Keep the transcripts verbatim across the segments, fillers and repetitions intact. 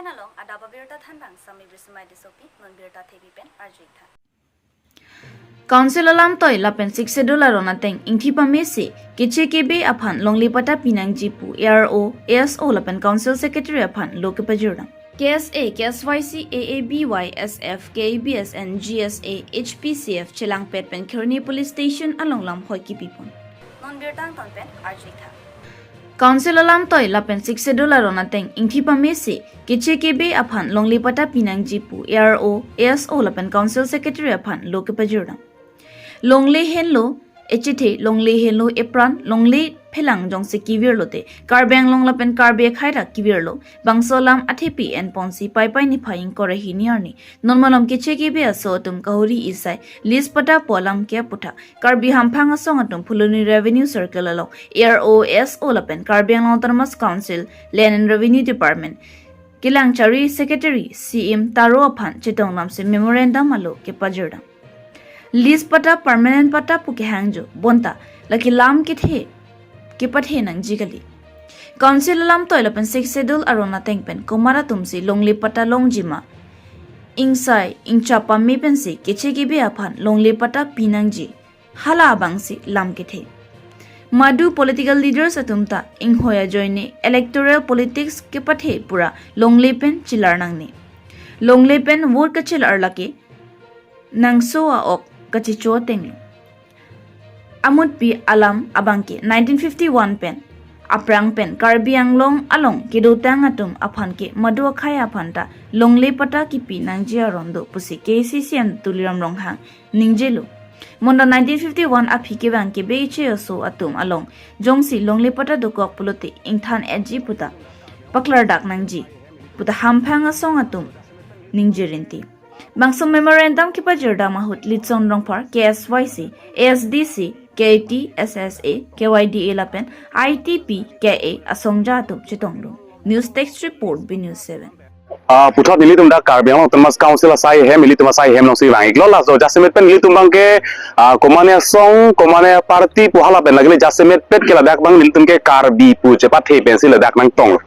Along adap abirta thanbang Sami Brismai Tisopi, non birta thepi pen arju-ik tha. Council alam toi lapen Sixth Schedule aron ateng ingthi pamesi keche kebe aphan longle patta pinangji pu A R O, A S O lapen Council Secretary aphan lo kepajir dam. K S A, K S Y C, A A B Y S F, K A B S and G S A, H P C F chelangpet pen Kheroni Police Station along lamhoi kipipon. Non birta angton pen arju-ik tha. Council alam toi lapen Sixth Schedule aron ateng ingthi pamesi keche kebe aphan longle patta pinangji pu A R O, A S O lapen Council Secretary aphan lo kepajir dam. Longle henlo echethe, longle henlo epran, longle phelang jongsi kevir lote Karbi Anglong lapen Karbi akhai ta kevir lo. Bangso alam athepi enponsi Paipai niphai ingkoi ra hini arni non malom keche kebe aso atum kahuri isai lease patta pu alam ke aputhak Karbi Hamphang asong atum Phuloni Revenue Circle along A R O, A S O lapen Karbi Anglong Autonomous Council Land and Revenue Department kelang chari Secretary C M Taro aphan chetong lamsi memorandum alo kepajir dam. Lease patta permanent patta pu kehang jo, bonta lake lam kethe kepathe nangji kali. Council alam toi lapen Sixth Schedule aron ateng pen komat atumsi longle patta longji ma, ingsai ingchap pame pensi keche kebe aphan longle patta pinangji, hala abangsi lam kethe. Madu political leaders atum ta inghoi ajoine electoral politics kepathe pura longle pen chelar nangne. Longle pen vote kachelar lake nangso a-ok kachecho atenglo. Amutpi alam abangke nineteen fifty-one pen aphrang pen Karbi Anglong along kedotang atum aphan ke madu akhai aphan ta longle patta kipi nangji aron do pusi K A C C M Tuliram Ronghang ningjelo. Bonta nineteen fifty-one aphi kevang kebe iche aso atum along jongsi longle patta dokok pulote ingthan etji puta paklardak nangji puta Hamphang asong atum ningje rinti. Bangso memorandum kepajir dam ahut Litson Rongphar, K S Y C, A S D C, K A T, S S A, K Y D A lapen I T P K A asongja atum chetonglo. News Desk Report, B News seven. Ah, puthot nelitum dak Karbi Anglong Autonomous Council asai hem, nelitum asai hem alongsi vang-iklo. Laso jasemet pen nelitum abangke, ah, komane asong, komane party pu hala pen lake jasemet pet ke ladak abang nelitum ke Karbi pu chepathe pensi ladak nangtong.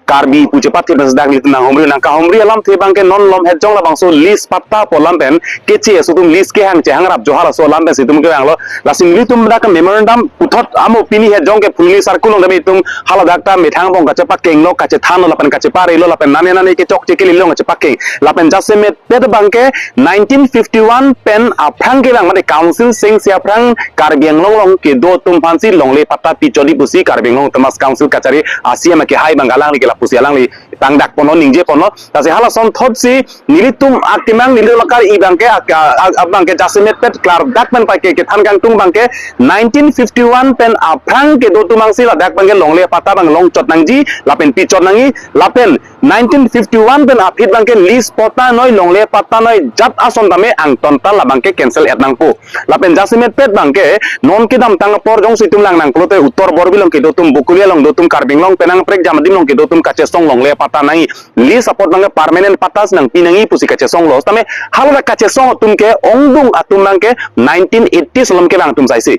Karbi pu chepathe pensi dak nelitum nanghumri, nangkahumri alamthe abangke non malom hetjong labangso lease patta pu alam pen keche aso atum lease kehang chehangrap jo halaso alam pensi itum kevanglo. Lasi nelitum dak memorandum puthot amo pini hetjong ke Phuloni Circle along tame itum haladak ta methang bong kachepakenglo, kachethanlo lapen kacheparelo lapen nane nane kechokche kelilong kachepakeng. Lapen jasemet pet abangke nineteen fifty-one pen aphrang kevang mate council sengsi aphrang Karbi Anglong along kedo atum aphansi longle patta pichot-ik pusi Karbi Anglong Autonomous Council kachari a-C M akehai abang alangli ke lapusi alangli tangdakponlo, ningjeponlo. Lasi halason thotsi nelitum akemang nelitum akar-i abangke ak-, a-, a-, abangke jasemet pet klardak pen paike kethan kangtung abangke nineteen fifty-one pen aphrang kedo atum aphansi ladak abangke longle patta abang longchot nangji lapen pichot nangji lapen nineteen fifty-one pen aphi abangke lease patta noi, longle patta noi, jat ason tame angton ta labangke cancel et nangpo. Lapen jasemet pet abangke non kedamtang apor jongsi itum lang nangklote Uttor Borbil along kedo atum, Bokolia along do atum, Karbi Anglong penang prekjam adim along kedo atum kachesong longle patta nangji. Lease apot abangke permanent patta si nangpi nangji pusi kachesonglo. Tame hala kachesong atum ke ongdung atum abangke nineteen eighty along kevang atum saisi.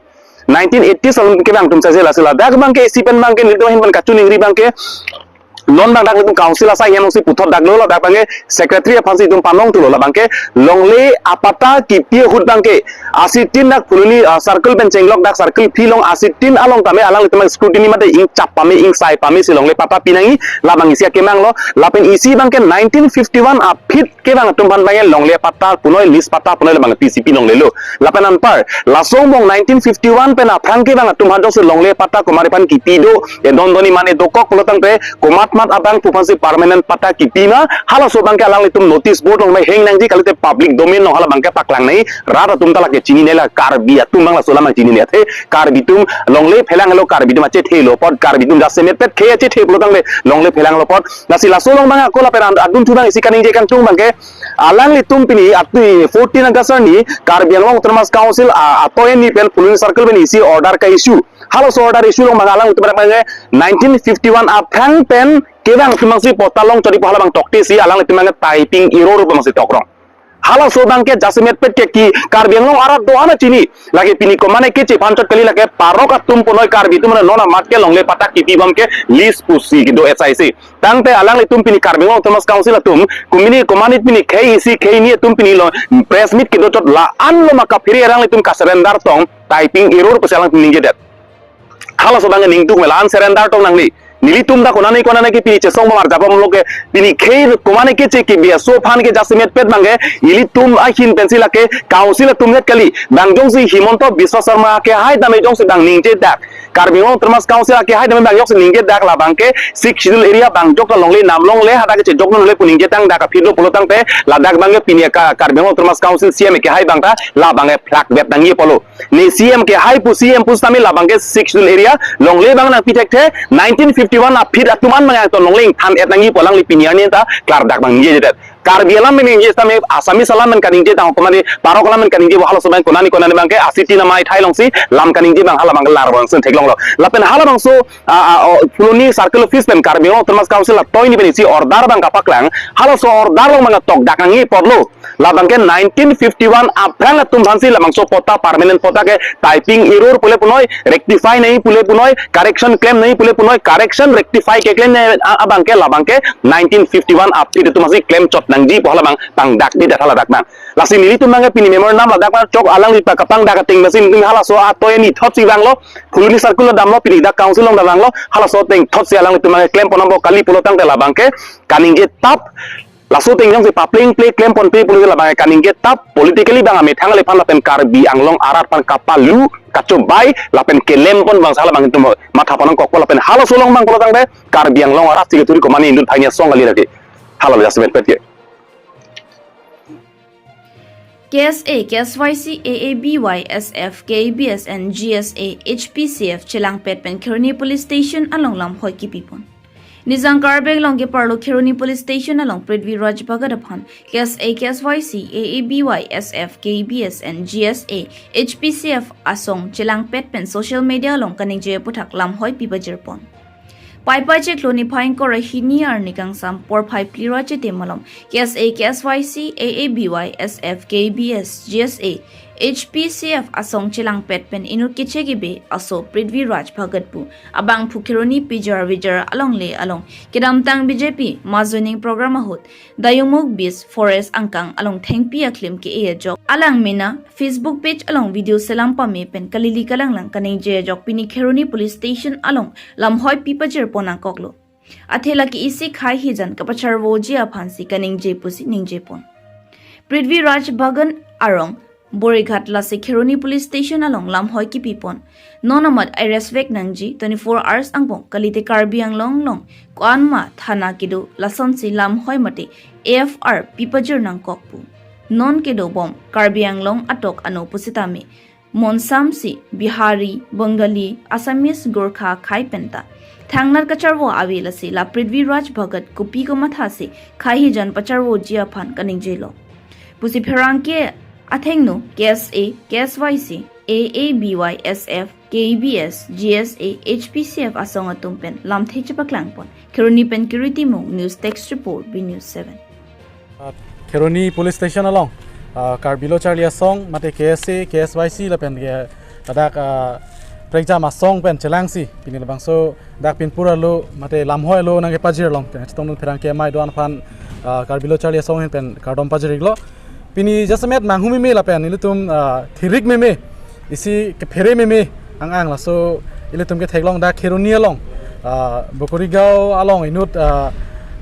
Nineteen eighty along kevang atum saisi, lasi ladak abangke isi pen abangke nelitum ahin pen kachiningri abangke non abang dak nelitum council asai hem alongsi puthot daklo, ladak abangke secretary aphansi itum panong thulo, labangke longle apatta kipi ahut abangke asitin dak Phuloni, ah, circle pen chenglok dak circle phi along asitin along tame alanglitum scrutiny mate ingchap pame ingsai pamesi longle patta pi nangji, labang isi akemanglo. Lapen isi abangke nineteen fifty-one aphi kevang atum aphan abangke longle patta punoi, lease patta punoi labang P C P longlelo. Lapen anpar laso angbong nineteen fifty-one pen aphrang kevang atum aphan jongsi longle patta komat aphan kipi do, edon doni mane dokok pulo tangte komat mat abang pu aphansi permanent patta kipi ma, halaso abangke alanglitum notice board along heng nangji kalite public domain along hala abangke paklang nangji, rat atum ta lake chinine, la Karbi atum abang laso alam chinine athe, Karbi atum longle phelanglo, Karbi atum achethelo apot, Karbi atum jasemet pet ke achethe pulo tangte longle phelanglo apot. Lasi laso along abang ako lapen an-, adun thu abang isi kaningje kangtung abangke alanglitum pini atu fourteen August arni Karbi Anglong Autonomous Council a, atoi ni pen Phuloni Circle pen isi order ka-issue. Halaso order issue along abang alanglitum abangke nineteen fifty-one aphrang pen kevang atum aphansi patta longchot-ik pu hala abang toktesi alanglitum abangke typing error pu abangsi tokrong. Halaso abangke jasemet pet ke ki Karbi Anglong arat do-an chini. Lake pini komane keche aphan chot kali, lake parok atum punoi Karbi atum non amat ke longle patak kipi bom ke list pusi kedo H I C. Tangte alanglitum pini Karbi Anglong Autonomous Council atum, kumini komane pini khei isi khei ni atum pini lo press meet kedo chot la-an lo ma kaphere alanglitum ka surrender tong, typing error pusi alangtum ningjedet. Halaso abangke ningduk me la-an surrender tong nangne. Nelitum ta konane konane ke pini chesong bom arjap bom lo ke pini khei komane keche kibi aso aphan ke jasemet pet abangke ilitum ahin pensi lake council atum het kali. Bang jongsi Himanta Biswa Sarma kehai tame jongsi bang ningjedak, Karbi Anglong Autonomous Council kehai tame bang jongsi ningjedak, labangke Sixth Schedule area bang jok ta longle, nam longle, hadak kechejok longle pu ningje tangdak aphi do pulo tangte ladak abangke pini ka Karbi Anglong Autonomous Council C E M kehai abang ta labangke phlak vet nangji pulo. Ne C E M kehai pu C E M pusitame labangke Sixth Schedule area longle abang nangpi thekthe, nineteen fifty-one aphi atum an abang angton longle ingthan et nangji pu alangli pini arni ta klardak abang ningjedet. Karbi alam pen ningje tame, Assamese alam pen kaningje tang, komane parok alam pen kaningje bo halaso abang konane konane abangke a-city namai thai longsi lam kaningje abang hala abangke lar abang sen theklonglo. Lapen halabangso, a, a, o, Phuloni Circle Office pen Karbi Anglong Autonomous Council atoini pen isi order abang kapaklang, halaso order along abang tokdak nangji pulo. Labangke nineteen fifty-one aphrang atum aphansi labangso patta, permanent patta ke typing error pule punoi, rectify nangji pule punoi, correction klem nangji pule punoi, correction rectify keklem nangji a-, abangke labangke nineteen fifty-one aphi atum aphansi klem chot nangji pu hala abang pangdakdedet haladak abang. Lasi nelitum abangke pini memorandum ladak abang chok alangli ta kapangdak ateng masi nelitum halaso atoi ani thotsi vanglo, Phuloni Circle damlo, pini dak council along damlo, halaso ateng thotsi alanglitum abangke klempon nangpo kali pulo tangte labangke kaningje tap, laso ateng jongsi papleng ple klempon pe pulo labangke kaningje tap, politically abang amethang le aphan lapen Karbi Anglong arat aphan kapalu kachobai lapen kelempon abang hala abang itum mathapon nangkokpo lapen halaso along abang pulo tangte Karbi Anglong arat si keturi komane inut phai ni asong kali lagi. Hala jasemet pet ke. K S A, K S Y C, A A B Y, S F, K B S and G S A, H P C F chelangpet pen Kheroni Police Station along lamhoi kipipon. Nijang Karbi Anglong keparlo Kheroni Police Station along Prithvi Raj Bhagat aphan K S A, K S Y C, A A B Y, S F, K B S and G S A, H P C F asong chelangpet pen social media along kaningje aputhak lamhoi pipajirpon. Paipai chiklo niphai ingkoi ra hini arni kangsam porphai phli ra chiti malom K S A, K S Y C, A A B Y, S F, K B S, G S A, H P C F asong chelangpet pen inut keche kebe aso Prithvi Raj Bhagat pu abangphu Kheroni Pijar Vijar alongle along kedamtang B J P mass joining program ahut Dayungmukh Beast Forest angkang along thengpi aklim ke-e ajok alang mena Facebook page along video selam pame pen kalili kalanglang kaningje ajok pini Kheroni Police Station along lamhoi pipajirpon nangkoklo. Athe lake isi khei hijan kapacharvoji aphansi kaningje pusi ningjepon. Prithvi Raj Bhagat arong Borighat lasi Kheroni Police Station along lamhoi kipipon. Non amat arrest vek nangji twenty-four hours angbong kalite Karbi Anglong along ko-an ma thana kedo lasonsi lamhoi mate F I R pipajir nangkok pu. Non kedobom Karbi Anglong atok ano pusitame monsam si Bihari, Bengali, Assamese, Gorkha khei penta thangnat kacharvo ave lasi la Prithvi Raj Bhagat kopi komatha si khei hijan pacharvoji aphan kaningjelo pusi pherangke athengno K S A, K S Y C, A A B Y, S F, K B S, G S A, H P C F asong atum pen lamthe chepaklangpon. Kheroni pen Kiriti Mung, News Desk Report, B News seven. Ah, Kheroni Police Station along, ah, Karbi Lo Charli Asong, mate K S A, K S Y C lapen ke ladak, ah, prekjam asong pen chelangsi pini labangso dak pinpur alo mate lamhoi alo nangkepajir long pen chetongdun pherangke amei do-an aphan, ah, Karbi Lo Charli Asong ahin pen kardom pajir-iklo. Pini jasemet manghu meme lapen ilitum, ah, thirik meme, isi kephere meme ang-ang, laso ilitum ketheklong dak Kheroni along, ah, Bokorigaon along inut, ah,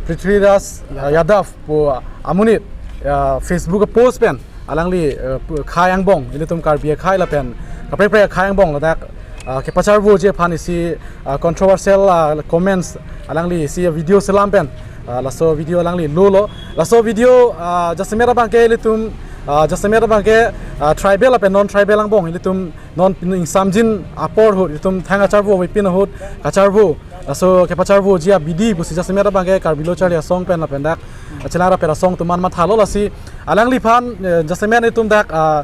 Prithviraj, ah, Yadav pu amonit, ah, Facebook post pen alangli, ah, pu-, khei angbong, ilitum Karbi akhei lapen kaprek kaprek akhei angbong ladak, ah, kepacharvoji aphan isi, ah, controversial, ah, comments alangli isi video selam pen, ah, laso video alangli lolo. Laso video, ah, jasemet abangke ilitum, ah, jasemet abangke, ah, tribal lapen non tribal angbong ilitum non pin ingsamjin apor ahut ilitum thang kacharvo avepin ahut kacharvo, laso kepacharvoji abidi pusi jasemet abangke Karbi Lo Charli Asong pen lapen dak, ah, chelang rapet asong atum an mathalo, lasi alangliphan, eh, jasemet itum dak, ah,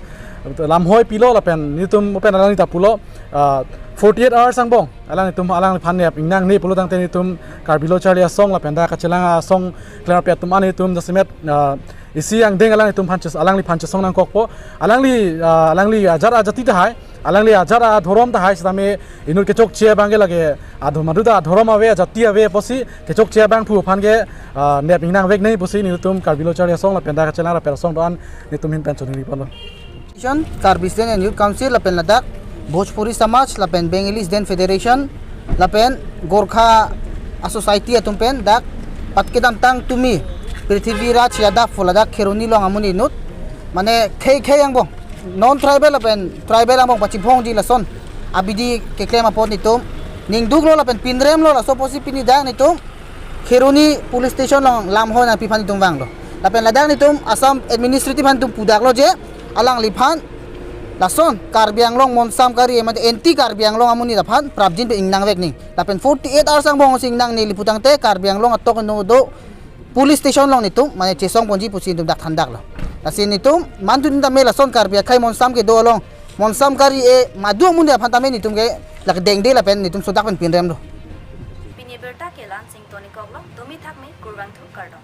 lamhoi pilo lapen itum open alangli ta pulo, ah, forty-eight hours angbong alanglitum alangliphan nep ingnangne pulo tangte itum Karbi Lo Charli Asong lapen dak kachelang asong chelang rapet atum an itum jasemet, ah, Isi angdeng alanglitum phan ches-, alangliphan chesong nangkokpo. Alangli, ah, alangli ajat ajati tahai, alangli ajat adhorom tahai sitame inut kechokche abangke lake adho-, maduta adhorom ave, ajati ave pusi kechokche abangphu aphan ke, ah, nep ingnang vek nangji pusi nelitum Karbi Lo Charli Asong lapen dak chelang rapel asong do-an nelitum ahin pen choningri ponlo. Karbi Student and Youth Council lapen ladak Bhojpuri Samaj lapen Bengali Student Federation lapen Gorkha Society atum pen dak pat kedamtang tumi Prithvi Raj Yadav pu ladak Kheroni along amonit inut, mane khei khei angbong, non tribal lapen tribal angbong pachiphongji lason abidi keklem apot nelitum ningduklo lapen pinremlo, laso apotsi pini dak nelitum Kheroni Police Station along lamhoi nangpi aphan nelitum vanglo. Lapen ladak nelitum Assam Administrative aphan nelitum pudaklo je alangliphan lason Karbi Anglong monsam kari mate anti Karbi Anglong amonit aphan prapjin pen ingnang vek nangji. Lapen forty-eight hours angbong si ingnang nangji pu tangte Karbi Anglong atok no do police station along nelitum mane chesong ponji pusi nelitum dak thandaklo. Lasi nelitum mantu tame lason Karbi akhei monsam kedo along monsam kari-e madu amonit aphan tame nelitum ke lake dengde lapen nelitum sodak pen pinremlo. Pini abirta ke la-an si ingtonikoklo, domi thakmi, kurvangthu, kardom.